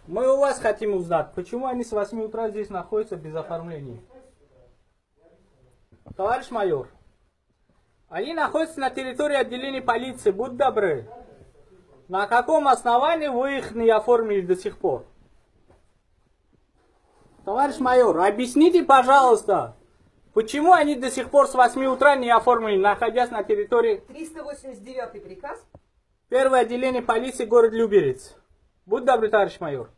Мы у вас хотим узнать, почему они с 8 утра здесь находятся без оформления. Товарищ майор, они находятся на территории отделения полиции, будь добры. На каком основании вы их не оформили до сих пор? Товарищ майор, объясните, пожалуйста, почему они до сих пор с 8 утра не оформили, находясь на территории... 389 приказ. Первое отделение полиции, город Люберец. Будь добры, товарищ майор.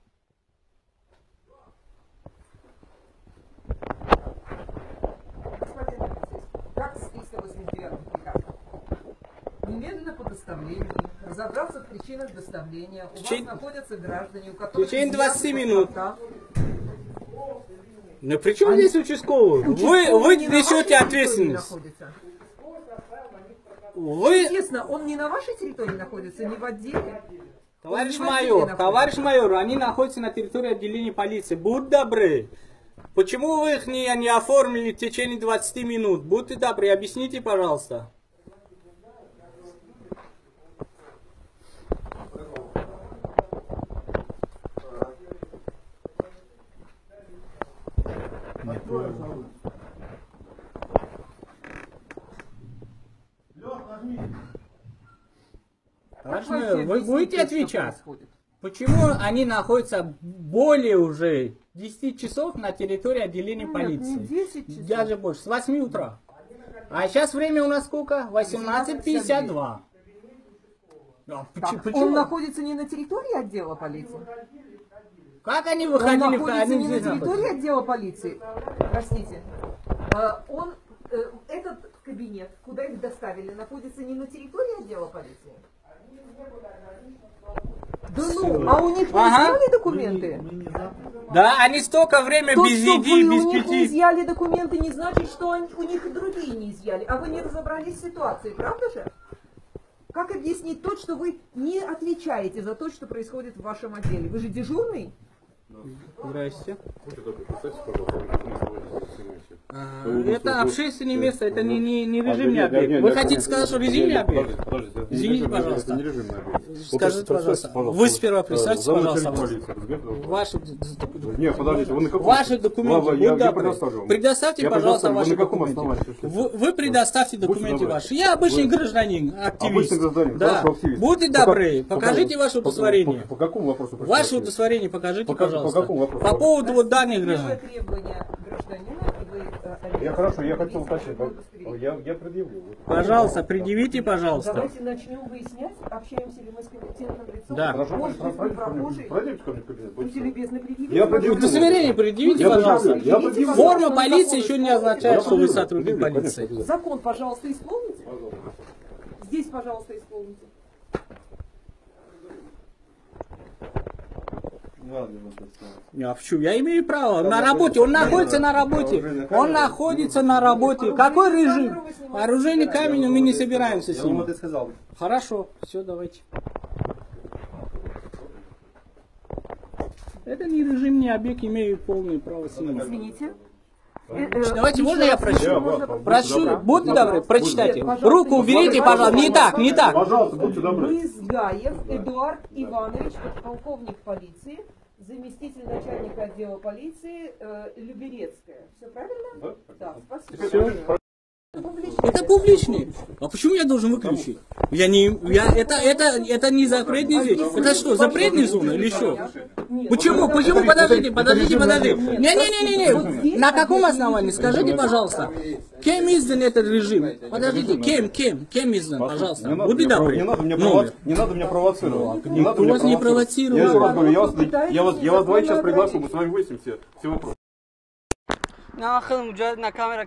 Господин полицейский, как с 389 приказом? Немедленно по доставлению, разобраться в причинах доставления. У вас находятся граждане, у которых... В течение 20 минут. Но при чем здесь участковый? Вы несете ответственность. Вы... Честно, он не на вашей территории находится, не в отделе. Товарищ майор, они находятся на территории отделения полиции. Будь добры. Почему вы их не оформили в течение 20 минут? Будьте добры, объясните, пожалуйста. Товарищ майор, вы будете отвечать? Почему они находятся более уже 10 часов на территории отделения полиции? Не 10 часов. Даже больше, с 8 утра. А сейчас время у нас сколько? 18:52. Так, он находится не на территории отдела полиции? Как они выходили? Он находится не на территории отдела полиции. Простите. Он, этот кабинет, куда их доставили, находится не на территории отдела полиции? Да ну, а у них не изъяли документы? Да, они столько времени без еды, без у них пяти. Не изъяли документы, не значит, что они, у них и другие не изъяли. А вы не разобрались в ситуации, правда же? Как объяснить то, что вы не отвечаете за то, что происходит в вашем отделе? Вы же дежурный? Здрасте. Это общественное место, это не режимный объект. Вы хотите сказать, что режимный объект? Извините, пожалуйста. Скажите, пожалуйста. Вы сперва представьте, пожалуйста. Ваши документы. Предоставьте, пожалуйста, ваши документы. Вы предоставьте документы ваши. Я обычный гражданин, активист. Да. Будьте добры, покажите ваше удостоверение. По какому вопросу? Ваше удостоверение покажите, пожалуйста. По какому вопросу? По поводу вот данных граждан. Я хорошо, я хотел уточнить. Я предъявлю. Пожалуйста, предъявите, пожалуйста. Давайте начнем выяснять, общаемся ли мы с компетентным лицом. Да. Хорошо, пройдемте ко мне в кабинет. Будьте любезны, предъявите. Удостоверение предъявите, пожалуйста. Форма полиции еще не означает, что вы сотрудник полиции. Закон, пожалуйста, исполните. Здесь, пожалуйста, исполните. Я имею право. На работе. Он находится на работе. Он находится на работе. Какой режим? Оружейный камень мы не собираемся с ним. Хорошо. Все, давайте. Это не режимный объект, имею полное право снимать. Извините. Давайте, можно я прочту? Прошу, будьте добры, прочитайте. Руку уберите, пожалуйста. Не так, не так. Пожалуйста, будьте добры. Брызгаев Эдуард Иванович, подполковник полиции, заместитель начальника отдела полиции Люберецкая. Все правильно? Да, спасибо. Все. Это публичный. А почему я должен выключить? Я не, я, это не запретный здесь. Это что, запретная зона или что? Почему? Почему? Подождите, подождите, подождите. Не-не-не-не. На каком основании? Скажите, пожалуйста. Кем издан этот режим? Подождите, кем издан, пожалуйста. Будьте добры. Не надо меня провоцировать. Никто вас не провоцирует. Я еще раз говорю, я вас двоих сейчас приглашу, мы с вами выясним все вопросы. На камера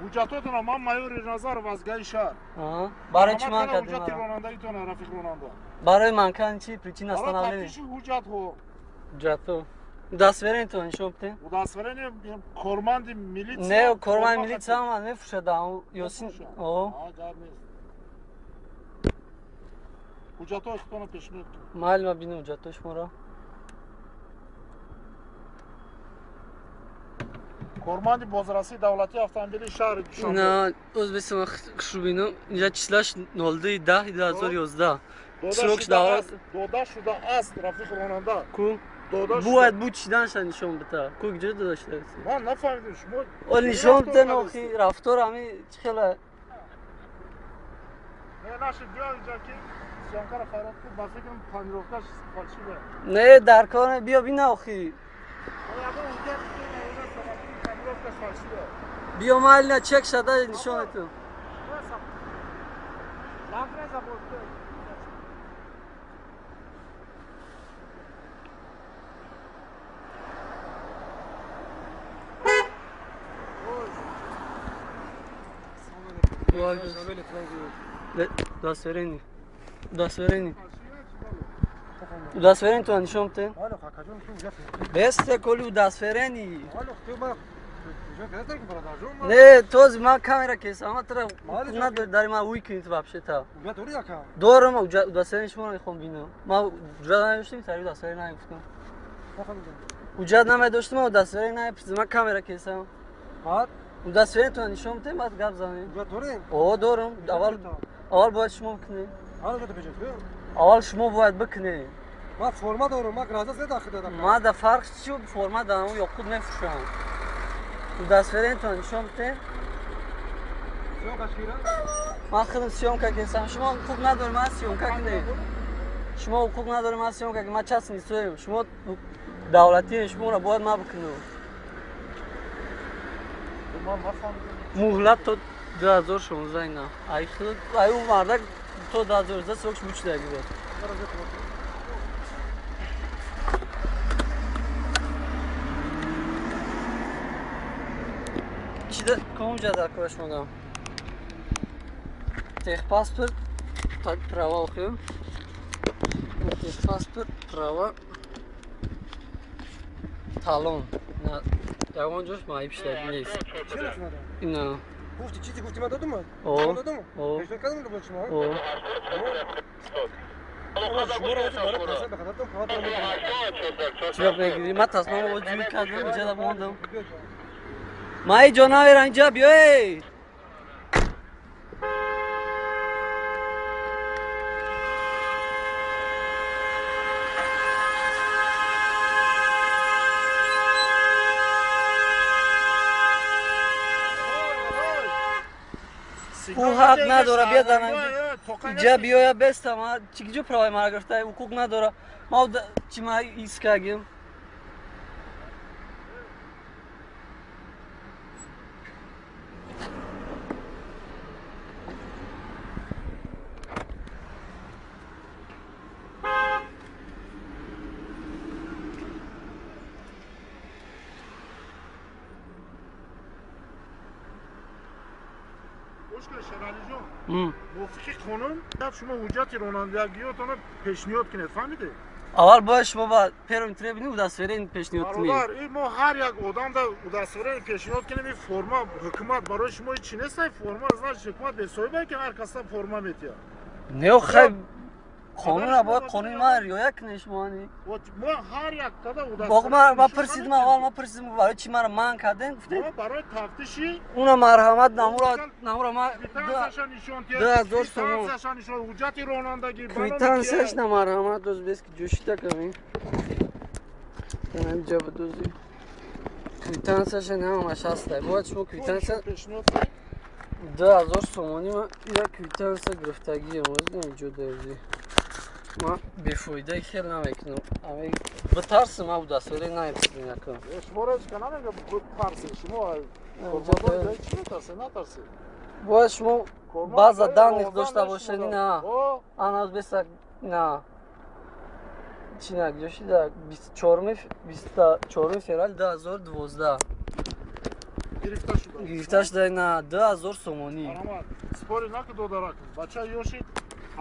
ҳуҷҷатотонро ман майори Назаров аз ГАИ шаҳр. Барои чӣ ман кардем? Ҳуҷҷати ронандагитона, рафиқ ронанда. Барои ман кардем чӣ? Причина остановления. Барои тафтиши ҳуҷҷатҳо. Ҳуҷҷатҳо. Удостоверение нишон бидем. Удостоверение корманди милиция. Не, корманди милиция ман мефурӯшад. Ёсин. О. Гап нест. Ҳуҷҷатҳои худтонро пешниҳод кунед. Майли, ман бинем ҳуҷҷатҳои шуморо. Корманди бозрасии давлатии автомобили шаҳри Душанбе. На, оз бесам хушрӯ бинам. Инҷа числаш 02.10.2011. Срок Дода шудааст, рафиқ ронанда. Ку? Бояд буд чиданша нишон бита. Ку куҷо дода шудааст? Ман нафаҳмидам шумо. О нишон битен охи рафтор ҳами чӣ хела. Не нашид биё инҷа ки съёмкаро фарёд кун, ба фикрам панировкаш фальшивая. Не дар кор не, биё бина охи. Биё майли чек шада нишон метам. Удостоверение. Удостоверение. Удостоверение ту нишон бите. Бесте коли удостоверение. Не, този ма камера кеса, ама тра надори дари ма уй кунед вообще-то. Дорам, удостоверение шуморо мехоҳам бинам. Ма ҳуҷҷат надоштем, сари удостоверение нагуфтам. Ҳуҷҷат намедоштем, ма удостоверение напурсидам, ма камера кесам. Удостоверение ту нишон бите, баъд гап занем. О, дорам. Аввал бояд шумо бикунед. Аввал шумо бояд бикунед. Ман форма дорам, ман гражданство дахил додам. Ма да фарқ чӣ форма дорам, ёқут мефурӯшам. Удостоверение ту нишон бите. Ман худам съёмка кесам. Шумо ҳуқуқ надоред ман съёмка кунед. Шумо ҳуқуқ надоред ман съёмка кунед. Ман частный лицоем. Шумо давлатием, шуморо бояд ман бикунам. Муҳлат то 2016 ина. Ай худ, ай ӯ мардак то 2016 срокш бучида гирад. Чида ком ҷа дар кораш мондам? Техпаспорт, так права охир. Техпаспорт, права. Талон. На ягон ҷош маиб шуда нест. Ина. Гуфти чизе гуфти ман додум? О. Додум? О. Пешниҳод кардам ба шумо? О. Чиро мегирӣ? Ман тасмаро ҷӯй кардам, инҷа мондам. Ман ҳеҷ ҷо намерам, инҷа биё эй! Ӯ ҳақ надора биё дар инҷа биёя беста ма чӣ ҷо праваи мара гирифта ҳуқуқ надора. Ма чӣ ма искагим? Мувофиқи қонун шумо ҳуҷҷати ронандагиётонро пешниҳод кунед, фаҳмидед? Аввал бояд шумо ба первым требованию удостоверение пешниҳод кунед. Бародар, мо ҳар як одамда удостоверение пешниҳод кунем, ин форма ҳукумат барои шумо ҳеҷ чи нест, ин форма значит ҳукумат бесоҳиба ки ҳар каса форма метиҳад. Не, хай қонунро бояд қонуни ман риоя кунед шумо. Мо ҳар як када удостоверение ма пурсидим, аввал ма пурсидим барои чӣ маро манъ кардем, гуфтем барои тафтиши уна марҳамат намура ма квитансияша нишон диҳед, 2000 сомон квитансияша нишон, ҳуҷҷати ронандагӣ квитансияш на марҳамат доз бес ки ҷӯшида ками ҷа бидозӣ квитансияша намаш ҳастай. Бояд шумо квитансия 2000 сомонӣ ма ира квитансия гирифтагием ҷо дерзи. Ма бефоидаи хел намекунам. Ами битарсим, ма удостоверение намепурсидим якам. Шуморо ҳеҷ ка намега битарсед, шумо кормандони чӣ метарсед, натарсед. Бояд шумо баъза данных дошта бошед, ина. Ана беса на. Чӣ на ҷошида 24 феврал 2012 гирифта шуда. Гирифта шуда на 2000 сомонӣ. Марҳамат, спори наку додарак. Бача ёшид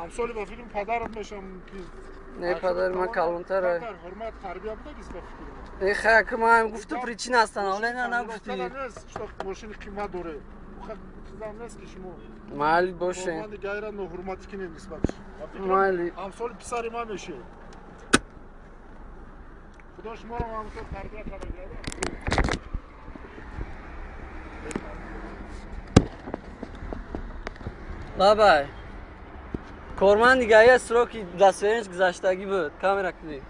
ҳамсоли ба фикрм падарат мешам ки Не, падари ман калонтар. Ҳурмат тарбия будагист ба фикрм. Э, хай, ки ман гуфту причина остановления нагуфтӣ. Нест, что мошини қимат доре. Чизам нест ки шумо. Майли боше. Корманди гайра ноҳурматӣ кинед нисбатш. Майли. Ҳамсоли писари ман мешед. Худо шуморо ҳамсол тарбия карда. Бабай. Корманди ГАИ сроки удостоверениеш гузаштагӣ буд. Камера кунед.